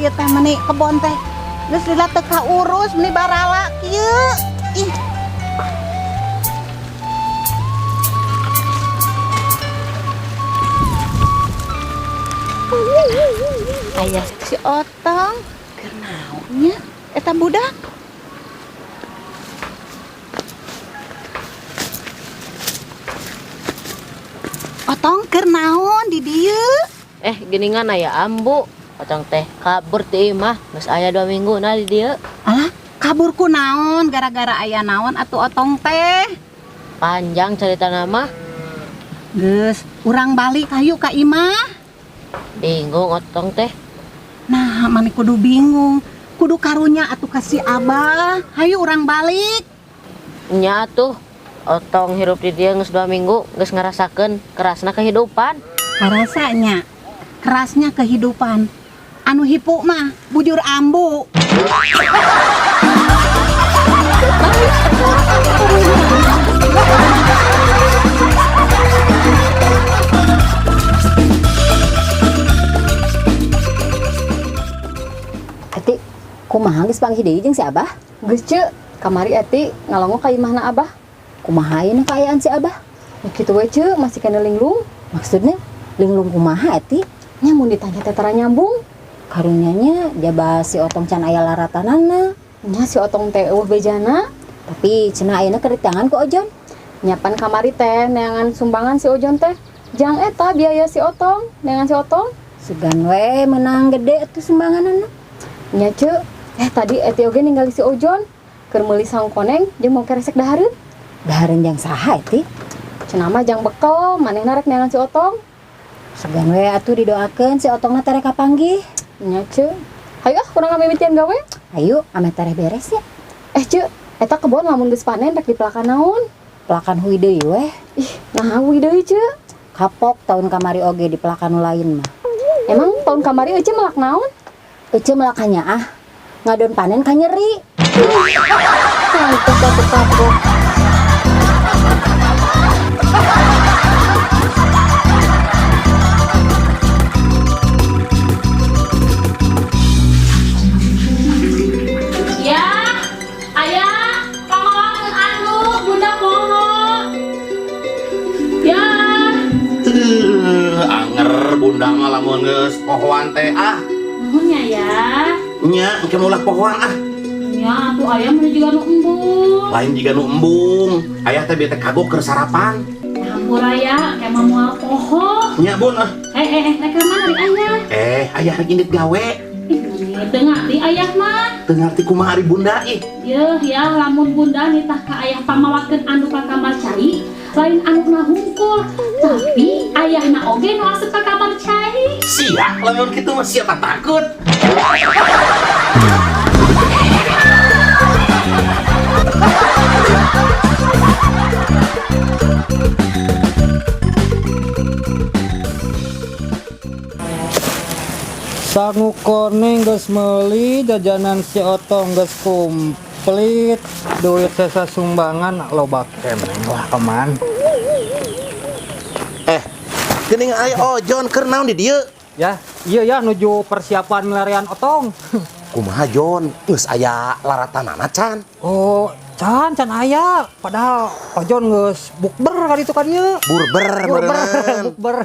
Ieu teh meni kebon teh. Geus lila teu kaurus meni barala kieu. Ih. Aya si Otong keur naon nya eta budak? Otong keur naon di dieu? Eh, geningan aya ambu. Otong teh kabur ti imah, geus aya 2 minggu na di dieu. Alah, kabur ku naon? Gara-gara aya naon atuh Otong teh? Panjang cerita mah. Geus, urang balik hayu ka imah. Bingung Otong teh. Nah, mani kudu bingung. Kudu karunya atuh ka si Abah. Hayu urang balik. Nya atuh, Otong hirup di dieu geus 2 minggu, geus ngarasakeun kerasna kehidupan. Karasanya kerasnya kehidupan. Anu hipu mah bujur ambu. Eti, kumaha geus panggih deui jeung si Abah? Geus ceu, kamari Eti ngalongok ka imahna Abah. Kumaha ayeuna kaayaan si Abah? Ya kitu we ceu, masih kena linglung. Maksudnya linglung kumaha Eti? Nya mun ditanya teh tara nyambung. Karunyanya jaba si Otong can aya laratanana. Nya si Otong teh eueuh bejana. Tapi cenah ayeuna keur ditangan ku Ojon. Nyapan kamari teh neangan sumbangan si Ojon teh. Jang eta biaya si Otong, neangan si Otong. Sugan we menang gede atuh sumbanganana. Nya ceu, tadi Eti oge ningali si Ojon keur meuli saung koneng jeung mau keresek dahareun. Dahareun jang saha Eti? Cenah mah jang bekel, manehna rek neangan si Otong. Sugan we atuh didoakeun si Otongna tereh kapanggih. Nya ceu. Hayu ah kurang ngamimitian gawe. Hayu ameh tereh beres ya. Ceu, eta kebon lamun geus panen rek dipelakan naon? Pelakan hui deui weh. Ih, naha hui deui ceu? Kapok tahun kamari oge dipelakan nu lain mah. Emang tahun kamari ece melak naon? Ece melakannya ah, ngadon panen ka nyeri. Mantap, kapok-kapok. Ya, ayah, pangawangan anu, bunda poho. Ya. Anger bunda mah lamun geus pohoan teh ah. Nuhun nya ya. Nya, engke ulah pohoan ah. Nya, atuh ayah mun jiga nu embung. Lain jiga nu embung. Ayah teh bete kagok keur sarapan. Hampura ya, engke mah moal poho. Nya bun ah. Rek ka mana ari ayah? Ayah rek indit gawe. Ih, teu ngarti ayah mah. Teu ngarti kumaha ari bunda ih. Yeuh ya, lamun bunda nitah ka ayah pamawakeun anu ka kamar cai, lain anuna hungkul, tapi ayahna oge nu asup ka kamar cai. Siap lamun kitu mah siapa takut. Sangu koneng geus meuli, jajanan si Otong geus komplit, duit sesa sumbangan loba keneh lah teman. Geuning aya Ojon keur naon di dieu? Ya, iya ya nuju persiapan milarian Otong. Kumaha Jon? Geus aya laratanana can? Oh, can can aya. Padahal Ojon geus bukber ka ditu ka dieu. Burber, Burber, meureun. bukber.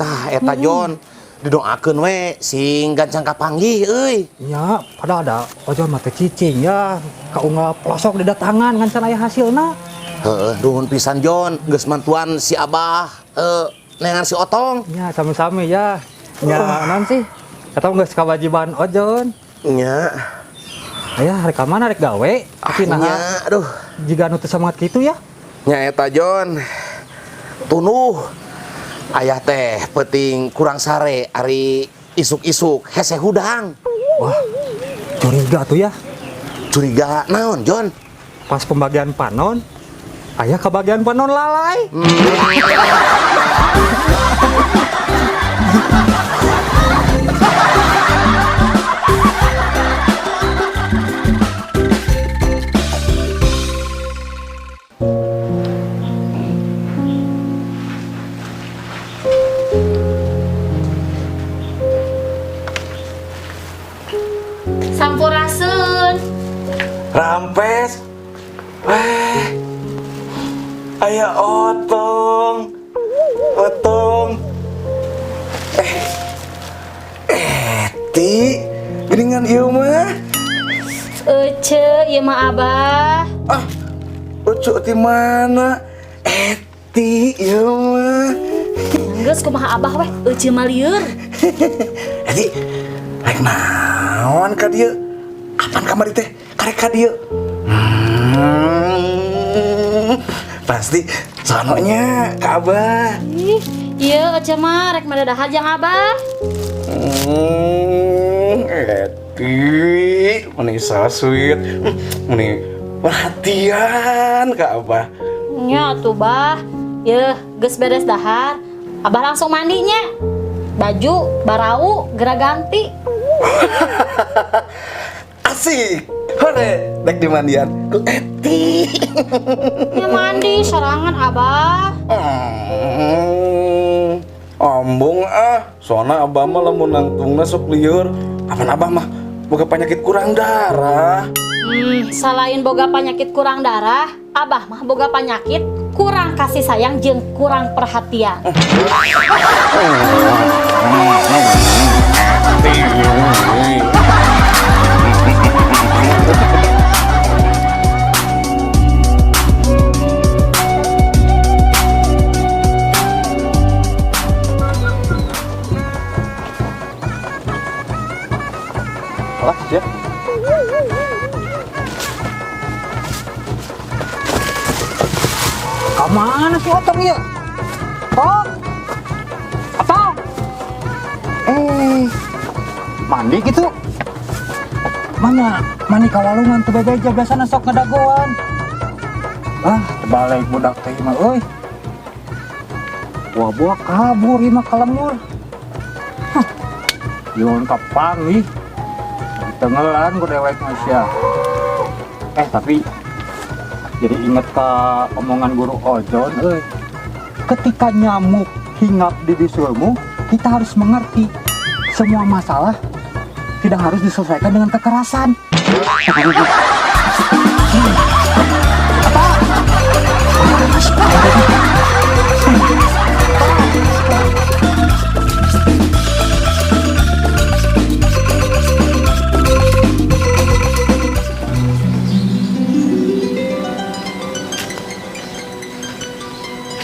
Tah eta Jon, didoakeun we sing gancang kapanggih euy. Nya, padahal ada Ojon mah teu cicing ya, kaunggal pelosok didatangan ngan can aya hasilna. Heeh, nuhun pisan Jon, geus mantuan si Abah, neangan si Otong. Nya, sami-sami ya. Nya, naon sih? Eta geus kewajiban Ojon. Nya. Aya rek ka mana rek gawe? Ah, Tapi naha nya, aduh. Jiga nu teu semangat kitu ya. Nya eta Jon. Tunuh. Ayah teh peuting kurang sare ari isuk-isuk hese hudang. Wah, curiga tuh ya. Curiga naon Jon? Pas pembagian panon, ayah kebagian panon lalai. Aya Otong. Otong. Eh. Eti, geuningan ieu mah. Ece, ieu mah Abah. Ah, Ucu di mana? Eti, ieu mah. Geus kumaha Abah weh, Ece mah lieur. Eti, rek naon ka dieu? Apan kamari teh? Karek ka dieu. Pasti sononya ka Abah. Ih, ieu Ece mah rek madadahar jang Abah. Eti, meni so sweet, meni perhatian ka Abah. Nya atuh Bah. Yeuh, geus beres dahar. Abah langsung mandinya. Baju, barau, geura ganti. Asik. Hore, dek dimandian ku Eti. Ya mandi sorangan Abah. Ambung ah, soalnya Abah mah lamun nangtungna sok lieur. Apan Abah mah boga penyakit kurang darah. Selain boga penyakit kurang darah, Abah mah boga penyakit kurang kasih sayang jeung kurang perhatian. Lah, ya. Kemana si Otong ya? Tong! Otong! Eh, mandi gitu? Mana? Mandi kawalungan tuh bebeja biasana sok ngedagoan. Ah, terbalik budak teh mah euy. Buah-buah kabur ieu mah ka lembur. Hah. Yun kapanggih. Tenggelan ku dewek mah sia. Tapi jadi inget ke omongan guru Ojon euy. Ketika nyamuk hinggap di bisulmu, kita harus mengerti semua masalah tidak harus diselesaikan dengan kekerasan. Apa?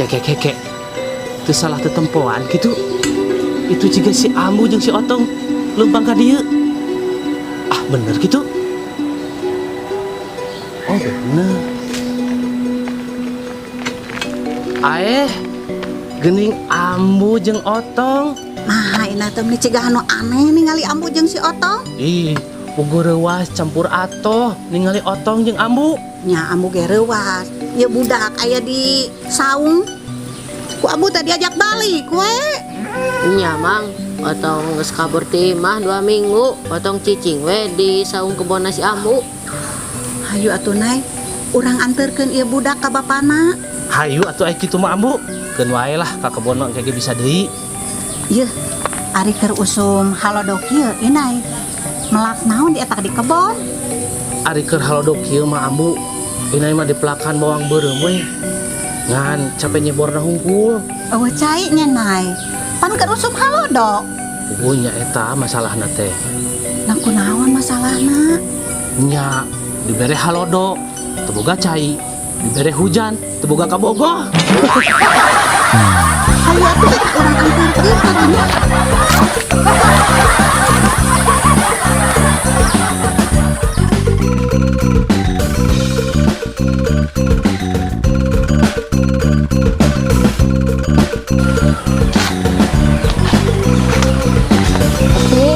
Keke keke, itu salah tetempoan gitu. Itu juga si Ambu jeung si Otong lempang ka dieu. Ah, bener gitu. Oh, bener. Aeh, gening Ambu jeung Otong. Nah, ina teh meni cigah anu aneh ningali Ambu jeung si Otong. Ih, puguh reuas campur atoh ningali Otong jeung Ambu. Nya Ambu ge reuas. Ieu budak aya di saung. Ku Ambu teh diajak balik we. Nya Mang, Otong geus kabur ti imah 2 minggu, Otong cicing we di saung kebon si Ambu. Hayu atuh Nay, urang anterkeun ieu budak ka bapana. Hayu atuh aya kitu mah Ambu. Keun wae lah ka kebon mah engke ge bisa deui. Yeuh, ari keur usum halodok ieu Inai. Melak naon di eta di kebon? Ari keur halodok kieu mah Ambu, Inai mah dipelakan bawang beureum we. Ngan capek nyeborna hungkul. Eueuh cai nya Nay. Pan keur usum halodok. Puguh nya eta masalahna teh. Nah kunaon masalahna? Nya dibere halodo, teu boga cai. Dibere hujan, teu boga kabogoh. Hayu atuh urang anterkeun karunya. Ki,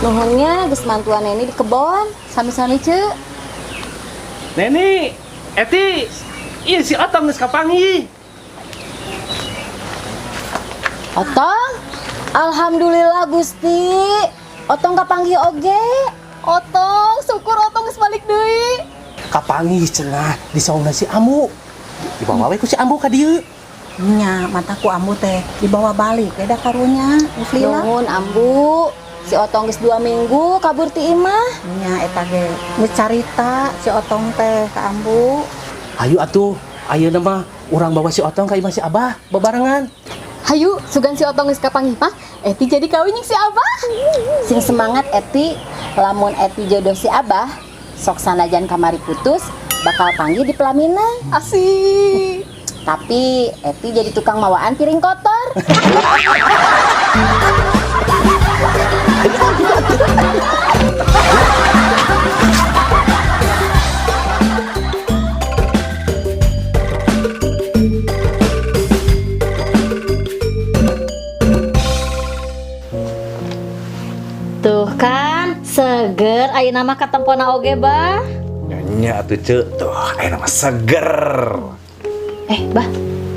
nuhunnya geus mantuan Neni di kebon. Sami-sami, Ceu. Neni, Eti, iya si Otong geus kapanggih. Otong? Alhamdulillah Gusti. Otong kapanggih oge. Otong, syukur Otong geus balik deui. Kapanggih cenah di saungna si Ambu. Dibawa we ku si Ambu ka dieu. Nya, mata ku Ambu teh dibawa balik we da karunya. Geus lila. Nuhun Ambu. Si Otong geus 2 minggu kabur ti imah. Nya eta ge geus carita si Otong teh ka Ambu. Hayu atuh, Ayeuna mah urang bawa si Otong ka imah si Abah bebarengan. Hayu, sugan si Otong geus kapanggih mah, Eti jadi kawin jeung si Abah. Sing semangat Eti, lamun Eti jodoh si Abah, sok sanajan kamari putus, bakal panggih di pelaminan. Asik. Tapi Eti jadi tukang mawaan piring kotor. Tuh kan, seger ayeuna mah katempona oge, Bah. Nya atuh Ceu, tuh ayeuna mah seger. Eh, Bah,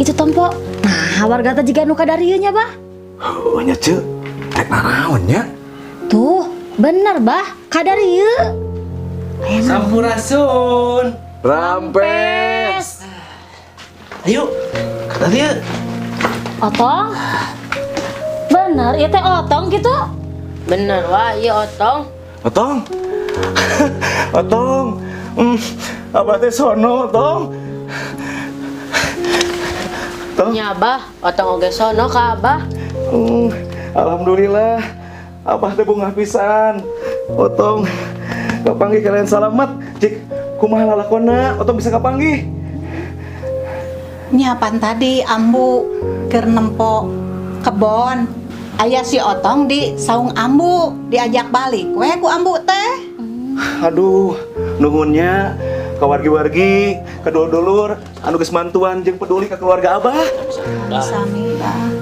itu tempo. Nah, warga teh jiga nu kadarieu nya, Bah. Heuh nya Ceu, rek naraon nya? Tuh, bener, Bah, kadarieu. Sampurasun. Rampes. Ayo, ka dieu. Otong. Bener, ieu teh Otong gitu. Bener wah, iya Otong. Otong. Otong. Abah teh sono, Tong. Tong. Nya Abah, Otong oge sono ka Abah. Alhamdulillah. Abah teh bungah pisan. Otong, kapanggih kalian salamet. Cik, kumaha lalakonna? Otong bisa kapanggih. Nyapan tadi ambu keur nempo kebon. Aya si Otong di saung ambu, diajak balik we ku ambu teh. Aduh, nuhunnya ke wargi-wargi, ke dulur-dulur, anu geus mantuan jeung peduli ke keluarga Abah. Sami, Bah.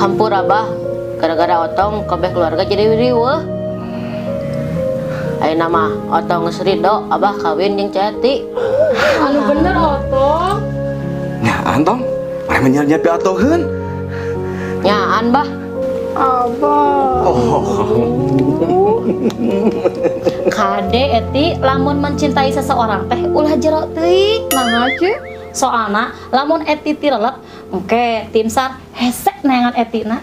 Hampura Abah, gara-gara Otong kabeh keluarga jadi riweuh. Ayeuna mah Otong geus ridho Abah kawin jeung Ceti. Anu bener Otong. Nya, Antong, mana menyal-nyal atoheun. Nyaan, Bah. Abah. Oh. Kade Eti, lamun mencintai seseorang teh ulah jero teuing. Nah, Ce. Soalna lamun Eti tilelep, engke tim SAR hese neangan Eti na.